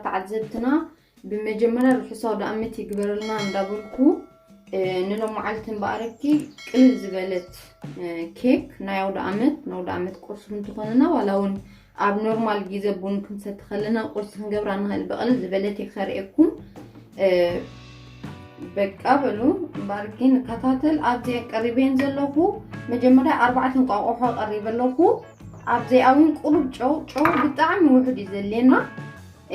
ተዓዘብትና ብመጀመርያ ርሑስ ኣውደ ኣመት ይግበረልና እንዳበልኩ፣ እ፣ ንሎም መዓልቲ እምበኣረኪ ቅልል ዝበለት፣ እ፣ ኬክ ናይ ኣውደ ኣመት፣ ንኣውደ ኣመት ቁርሲ ክንትኾንና፣ ዋላ እውን ኣብ ኖርማል ግዜ ቡን ክንሰቲ ከለና ቁርሲ ክንገብራ ንኽእል ብቕልል ዝበለት እየ ከርእየኩም። እ፣ በቃ በሉ እምበኣርኪ ንከታተል። ኣብዚ ቀሪበን ዘለኹ መጀመርያ ኣርባዕተ እንቋቑሖ ቀሪበ ኣለኹ። ኣብዚኣ እውን ቁሩብ ጨው፣ ጨው ብጣዕሚ ውሑድ እዩ ዘድልየና።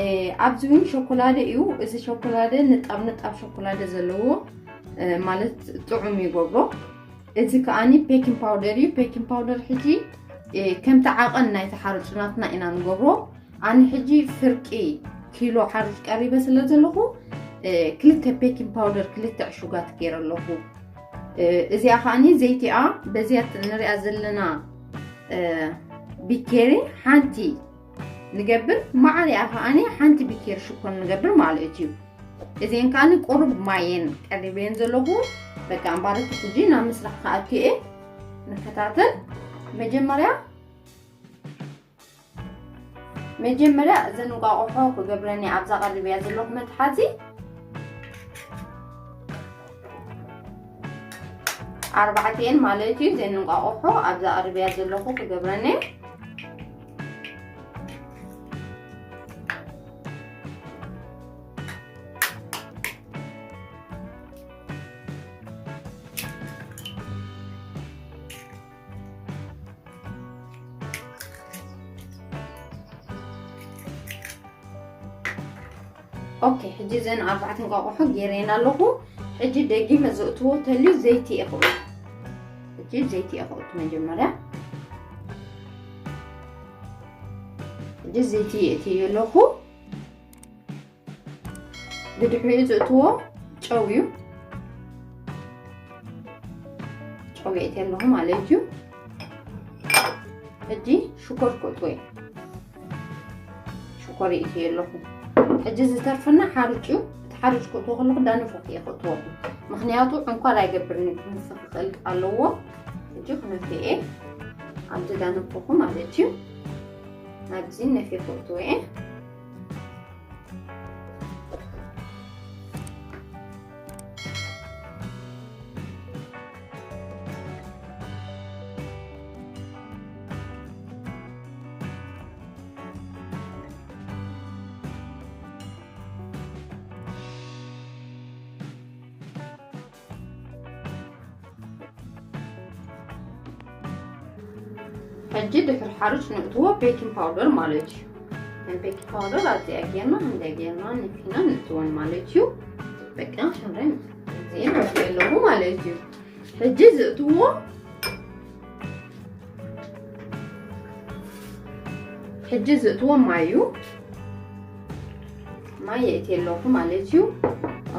እ፣ ኣብዚ እውን ሸኮላደ እዩ። እዚ ሸኮላደ ንጣብ ንጣብ ሸኮላደ ዘለዎ፣ እ፣ ማለት ጥዑም ይገብሮ። እዚ ከኣኒ ቤኪንግ ፓውደር እዩ። ቤኪንግ ፓውደር ሕጂ፣ እ፣ ከምቲ ዓቐን ናይቲ ሓሩጭ ናትና ኢና ንገብሮ። ኣነ ሕጂ ፍርቂ ኪሎ ሓሩጭ ቀሪበ ስለ ዘለኹ፣ እ፣ ክልተ ቤኪንግ ፓውደር፣ ክልተ ዕሹጋት ገይረ ኣለኹ። እ፣ እዚኣ ከኣኒ ዘይቲኣ በዚኣ ንሪኣ ዘለና፣ እ፣ ቢኬሪ ሓንቲ ንገብር፣ ማዕሪኣ ከኣኒ ሓንቲ ቢኬሪ ሽኮር ንገብር ማለት እዩ። እዚአን ከኣኒ ቁሩብ ማየን ቀሪበን ዘለኹ። በቃ እምበኣረኪ ሕጂ ናብ ምስራሕ ክኣቱ እየ። ንከታተል። መጀመርያ፣ መጀመርያ እዘን እንቋቑሖ ክገብረን እየ። ኣብዛ ቀሪበያ ዘለኹ መትሓዚ ኣርባዕተ እየን ማለት እዩ። እዘን እንቋቑሖ ኣብዛ ቀሪበያ ዘለኹ ክገብረን እየ። ኦኬ፣ ሕጂ እዘን ኣርባዕተ እንቋቑሖ ገይረን ኣለኹ። ሕጂ ደጊመ ዘእትዎ ተልዩ ዘይቲ እየ ክእቱ። ሕጂ ዘይቲ እየ ክእቱ መጀመርያ። ሕጂ ዘይቲ የእትዮ ኣለኹ። ብድሕሪኡ ዘእትዎ ጨው እዩ። ጨው የእትየ ኣለኹ ማለት እዩ። ሕጂ ሽኮር ክእትዎ እየ። ሽኮር የእትየ ኣለኹ። ሕጂ ዝተርፈና ሓርጭ እዩ። እቲ ሓርጭ ክእትዎ ከለኹ ዳነፎ እየ ክእትዎ። ምኽንያቱ ዕንኳር ኣይገብርን እዩ፣ ክንፍኽ ክኽእል ኣለዎ። ሕጂ ክነፍእ እየ። ኣብዚ ዳነፎኹ ማለት እዩ። ናብዚ ነፍየ ክእትዎ እየ። ሕጂ ድሕሪ ሓሩጭ ነእትዎ ቤኪንግ ፓውደር ማለት እዩ። ከም ቤኪንግ ፓውደር ኣብዚኣ ጌርና፣ ክንደይ ጌርና ነፊና ነእትወን ማለት እዩ። በቃ፣ ክንደይ እዚአን ነእትወ ኣለኹ ማለት እዩ። ሕጂ ዘእትዎ፣ ሕጂ ዘእትዎ ማይ እዩ። ማይ የእትየ ኣለኹ ማለት እዩ።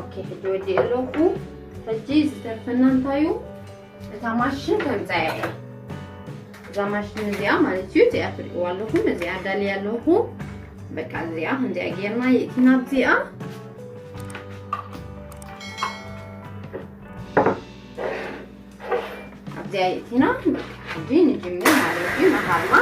ኦኬ፣ ሕጂ ወዲኤ ኣለኹ። ሕጂ ዝተርፈና እንታይ እዩ? እታ ማሽን ከምጻያ እየ። እዛ ማሽን እዚኣ ማለት እዩ፣ እዚኣ ትርእይዋ ኣለኹም፣ እዚኣ ዳልያ ኣለኹ። በቃ እዚኣ ከምዚኣ ጌርና የእቲና ኣብዚኣ። ኣብዚኣ የእቲና። በቃ ሕጂ ንጅምር ማለት እዩ፣ መሃርማ።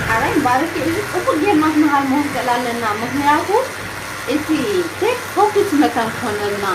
ሓራይ ባርኪ፣ እዚ ጽቡቅ ጌርና ክንሃርሞ ንክእል ኣለና፣ ምክንያቱ እቲ ኬክ ኮኪስ መታን ክኾነልና።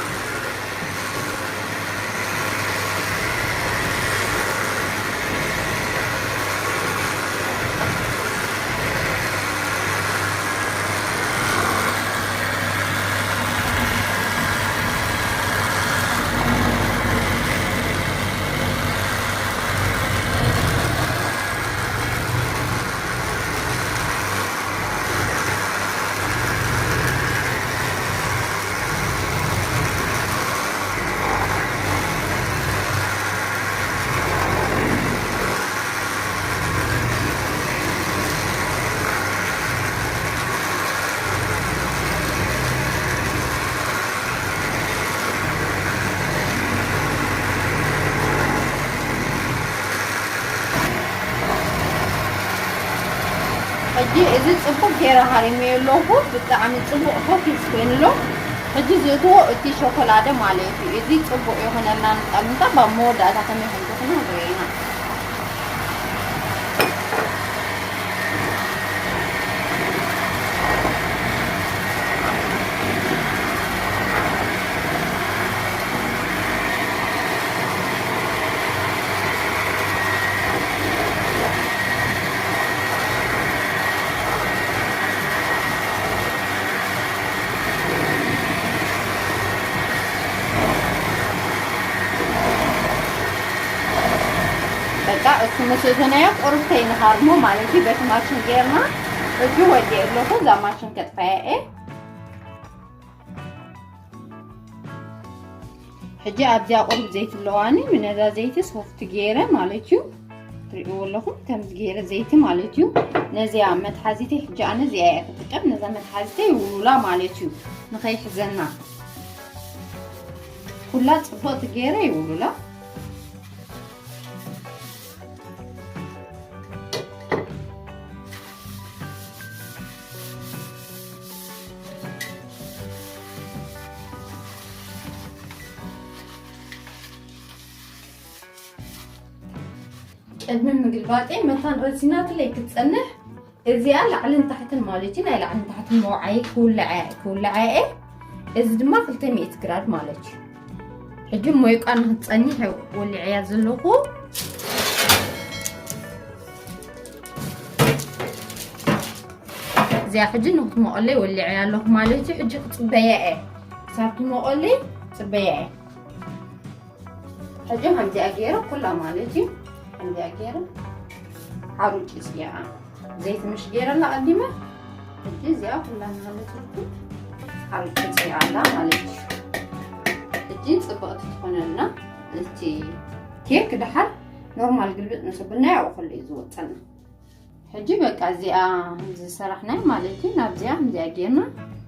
እዚ ጽቡቕ ገይረ ሃሪመዮ ኣለኹ። ብጣዕሚ ጽቡቕ ፈኪስ ኮይኑሎ። ሕጂ ዝእትዎ እቲ ሸኮላደ ማለት እዩ። እዚ ጽቡቕ ይኾነልና። ንጣብ ንጣብ ኣብ መወዳእታ ከመይ ከም ዝኾነ ንሪኦ ኢና። በቃ እሱ ምስ እተናዮ ቁርብተይ ንሃርሞ ማለት እዩ። በቲ ማሽን ጌርና ሕጂ ወዲኤ ኣለኹ። እዛ ማሽን ከጥፋያ እየ። ሕጂ ኣብዚኣ ቁሩብ ዘይቲ ኣለዋኒ። ነዛ ዘይቲ ሶፍት ገይረ ማለት እዩ። ትሪእዎ ኣለኹም ከምዚ ገይረ ዘይቲ ማለት እዩ። ነዚኣ መትሓዚተይ ሕጂ ኣነ እዚኣ እየ ክጥቀም። ነዛ መትሓዚተይ ይውሉላ ማለት እዩ። ንኸይሕዘና ኩላ ጽብቕቲ ገይረ ይውሉላ። ቅድሚ ምግልባጠይ መታን ረሲናትለይ ክትጸንሕ እዚኣ ላዕልን ታሕትን ማለት እዩ። ናይ ላዕልን ታሕትን መውዓይ ክውልዐ ክውልዐ እየ። እዚ ድማ ክልተ ሚእቲ ግራድ ማለት እዩ። ሕጂ ሞይቃ ንክትጸኒሕ ወሊዐያ ዘለኹ። እዚኣ ሕጂ ንክትሞቐለይ ወሊዐያ ኣለኹ ማለት እዩ። ሕጂ ክጽበያ እየ። ክሳብ ትሞቐለይ ጽበያ እየ። ሕጂ ከምዚኣ ገይረ ኩላ ማለት እዩ። ከምዚኣ ገይረ ሓሩጭ እዚኣ ዘይቲ ምሽ ገይረላ ቀዲመ። ሕጂ እዚኣ ኩላ እናሃለትልኩ ሓሩጭ እዚኣ ኣላ ማለት እዩ። ሕጂ ጽብቕቲ ትኾነልና። እቲ ኬክ ድሓር ኖርማል ግልብጥ ንስብናዮ ኣብኡ ከሎ እዩ ዝወፀልና። ሕጂ በቃ እዚኣ ዝሰራሕናዮ ማለት እዩ። ናብዚኣ እዚኣ ጌርና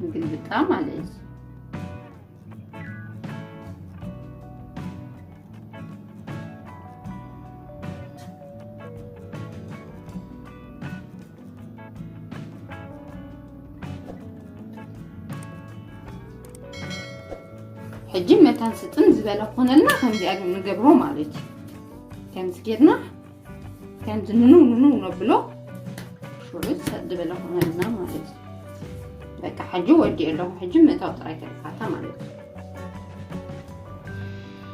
ንግልብጣ ማለት እዩ። ሕጂ መታን ስጥን ዝበለ ኮነልና ከምዚኣ ንገብሮ ማለት እዩ። ከምዚ ጌርና ከምዚ ንኑ ንኑ ነብሎ ሽዑ ሰጥ ዝበለ ኮነልና ማለት እዩ። በቃ ሕጂ ወዲኤ ኣለኹ። ሕጂ ምእታው ጥራይ ተርፋታ ማለት እዩ።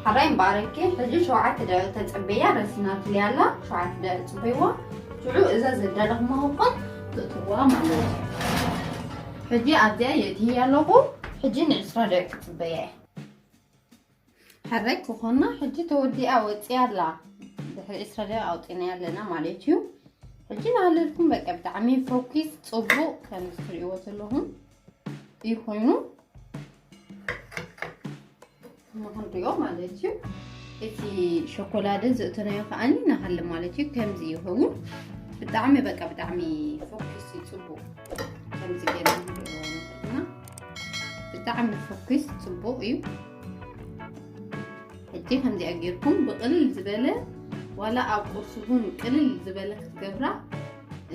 ሓራይ እምበኣረኪ ሕጂ ሸውዓተ ደቂቕ ተጸበያ ረሲናትለይ ኣላ። ሸውዓተ ደቂቕ ጽበይዋ። ሽዑ እዛ ዘዳለኹማ ክኾን ትእትዋ ማለት እዩ። ሕጂ ኣብዚኣ የእትያ ኣለኹ። ሕጂ ንዕስራ ደቂቕ ጽበያ እየ። ሕራይ ክኾና ሕጂ ተወዲኣ ወፂኣ ኣላ። ድሕሪ ዕስራ ደቂቕ ኣውፂእናያ ኣለና ማለት እዩ። ሕጂ ንሃለልኩም በቃ ብጣዕሚ ፈኪስ ጽቡቕ ከም እትሪእዎ ዘለኹም እዩ ኮይኑ ንኽንሪኦ ማለት እዩ። እቲ ሸኮላደ ዘእተናዮ ከዓኒ ንሃሊ ማለት እዩ። ከምዚ ይኸውን ብጣዕሚ በቃ ብጣዕሚ ፈኪስ እዩ ጽቡቕ። ከምዚ ጌርና ክንሪኦ ንኽእል ኢና። ብጣዕሚ ፈኪስ ጽቡቕ እዩ። ሕጂ ከምዚኣ ጌርኩም ብቕልል ዝበለ ዋላ ኣብ ቁርሲ እውን ቅልል ዝበለ ክትገብራ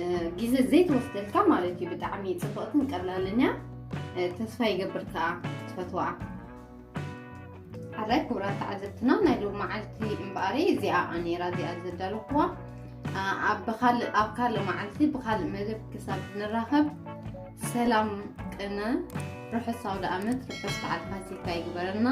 እ፣ ግዜ ዘይትወስደልካ ማለት እዩ። ብጣዕሚ ጽብቕትን ቀላልን እያ። እ፣ ተስፋ ይገብር ከኣ ክትፈትዋ። ሓራይ ክቡራት ተዓዘብትና ናይ ሎሚ መዓልቲ እምበኣሪ እዚኣ ነይራ እዚኣ ዘዳለኹዋ። ኣ፣ ኣብ ብኻልእ ኣብ ካልእ መዓልቲ ብኻልእ መደብ ክሳብ ንራኸብ ሰላም ቅነ ርሑስ ኣውደ ዓመት ርሑስ በዓል ፋሲካ ይግበረልና።